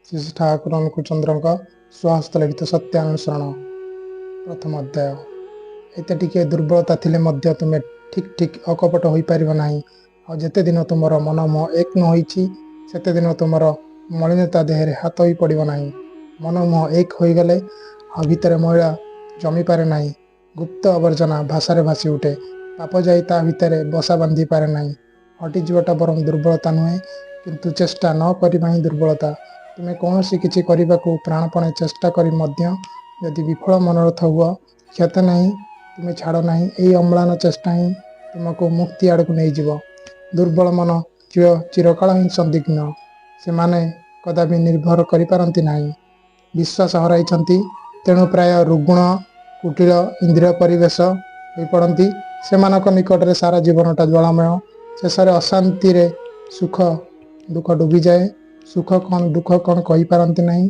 ଶ୍ରୀ ଠାକୁର ଅନୁକୂଳଚନ୍ଦ୍ରଙ୍କ ସ୍ୱହସ୍ତ ଲିଖିତ ସତ୍ୟାନୁସରଣ, ପ୍ରଥମ ଅଧ୍ୟାୟ। ଏତେ ଟିକିଏ ଦୁର୍ବଳତା ଥିଲେ ମଧ୍ୟ ତୁମେ ଠିକ୍ ଠିକ୍ ଅକପଟ ହୋଇପାରିବ ନାହିଁ। ଆଉ ଯେତେଦିନ ତୁମର ମନ ମୁହଁ ଏକ ନ ହୋଇଛି, ସେତେଦିନ ତୁମର ମଳିନତା ଦେହରେ ହାତ ବି ପଡ଼ିବ ନାହିଁ। ମନ ମୁହଁ ଏକ ହୋଇଗଲେ ଆଉ ଭିତରେ ମଇଳା ଜମିପାରେ ନାହିଁ। ଗୁପ୍ତ ଆବର୍ଜନା ଭାଷାରେ ଭାସି ଉଠେ। ପାପ ଯାଇ ତା ଭିତରେ ବସା ବାନ୍ଧିପାରେ ନାହିଁ। ହଟିଯିବାଟା ବରଂ ଦୁର୍ବଳତା ନୁହେଁ, କିନ୍ତୁ ଚେଷ୍ଟା ନ କରିବା ହିଁ ଦୁର୍ବଳତା। ତୁମେ କୌଣସି କିଛି କରିବାକୁ ପ୍ରାଣପଣେ ଚେଷ୍ଟା କରି ମଧ୍ୟ ଯଦି ବିଫଳ ମନୋରଥ ହୁଅ, କ୍ଷତି ନାହିଁ, ତୁମେ ଛାଡ଼ ନାହିଁ। ଏହି ଅମ୍ଳାନ ଚେଷ୍ଟା ହିଁ ତୁମକୁ ମୁକ୍ତି ଆଡ଼କୁ ନେଇଯିବ। ଦୁର୍ବଳ ମନ ଚିରକାଳ ହିଁ ସନ୍ଦିଗ୍ଧ। ସେମାନେ କଦାପି ନିର୍ଭର କରିପାରନ୍ତି ନାହିଁ। ବିଶ୍ୱାସ ହରାଇଛନ୍ତି, ତେଣୁ ପ୍ରାୟ ରୁଗ୍ଣ, କୁଟିଳ, ଇନ୍ଦ୍ରିୟ ପରିବେଶ ହୋଇପଡ଼ନ୍ତି। ସେମାନଙ୍କ ନିକଟରେ ସାରା ଜୀବନଟା ଜ୍ୱାଳାମୟ। ଶେଷରେ ଅଶାନ୍ତିରେ ସୁଖ ଦୁଃଖ ଡୁବିଯାଏ। ସୁଖ କ'ଣ, ଦୁଃଖ କ'ଣ କହିପାରନ୍ତି ନାହିଁ।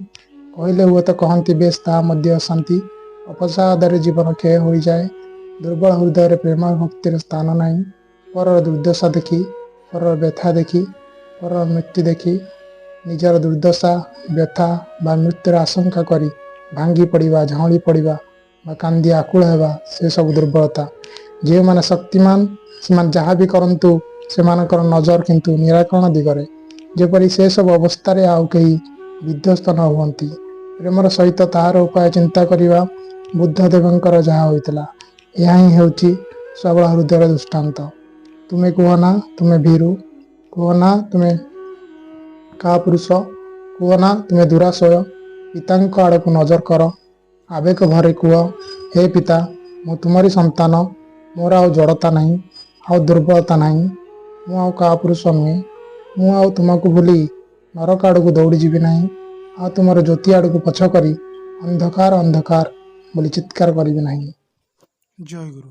କହିଲେ ହୁଏତ କହନ୍ତି, ବେଶ, ତାହା ମଧ୍ୟ ଅଶାନ୍ତି। ଅବସାଦରେ ଜୀବନ କ୍ଷୟ ହୋଇଯାଏ। ଦୁର୍ବଳ ହୃଦୟରେ ପ୍ରେମ ଭକ୍ତିର ସ୍ଥାନ ନାହିଁ। ପରର ଦୁର୍ଦ୍ଦଶା ଦେଖି, ପରର ବ୍ୟଥା ଦେଖି, ପରର ମୃତ୍ୟୁ ଦେଖି ନିଜର ଦୁର୍ଦ୍ଦଶା, ବ୍ୟଥା ବା ମୃତ୍ୟୁର ଆଶଙ୍କା କରି ଭାଙ୍ଗି ପଡ଼ିବା, ଝାଉଁଳି ପଡ଼ିବା ବା କାନ୍ଦି ଆକୁଳ ହେବା, ସେସବୁ ଦୁର୍ବଳତା। ଯେଉଁମାନେ ଶକ୍ତିମାନ, ସେମାନେ ଯାହା ବି କରନ୍ତୁ, ସେମାନଙ୍କର ନଜର କିନ୍ତୁ ନିରାକରଣ ଦିଗରେ, ଯେପରି ସେସବୁ ଅବସ୍ଥାରେ ଆଉ କେହି ବିଧ୍ୱସ୍ତ ନ ହୁଅନ୍ତି। ପ୍ରେମର ସହିତ ତାହାର ଉପାୟ ଚିନ୍ତା କରିବା, ବୁଦ୍ଧ ଦେବଙ୍କର ଯାହା ହୋଇଥିଲା, ଏହା ହିଁ ହେଉଛି ସବଳ ହୃଦୟର ଦୃଷ୍ଟାନ୍ତ। ତୁମେ କୁହ ନା ତୁମେ ଭୀରୁ, କୁହ ନା ତୁମେ କାପୁରୁଷ, କୁହ ନା ତୁମେ ଦୁରାଶୟ। ପିତାଙ୍କ ଆଡ଼କୁ ନଜର କର, ଆବେଗ ଭରେ କୁହ, ହେ ପିତା, ମୁଁ ତୁମରି ସନ୍ତାନ। ମୋର ଆଉ ଜଡ଼ତା ନାହିଁ, ଆଉ ଦୁର୍ବଳତା ନାହିଁ। ମୁଁ ଆଉ କାପୁରୁଷ ନୁହେଁ। ମୁଁ ଆଉ ତୁମକୁ ଭୁଲି ନରକ ଆଡ଼କୁ ଦୌଡ଼ିଯିବି ନାହିଁ। ଆଉ ତୁମର ଜ୍ୟୋତି ଆଡ଼କୁ ପଛ କରି ଅନ୍ଧକାର, ଅନ୍ଧକାର ବୋଲି ଚିତ୍କାର କରିବି ନାହିଁ। ଜୟ ଗୁରୁ।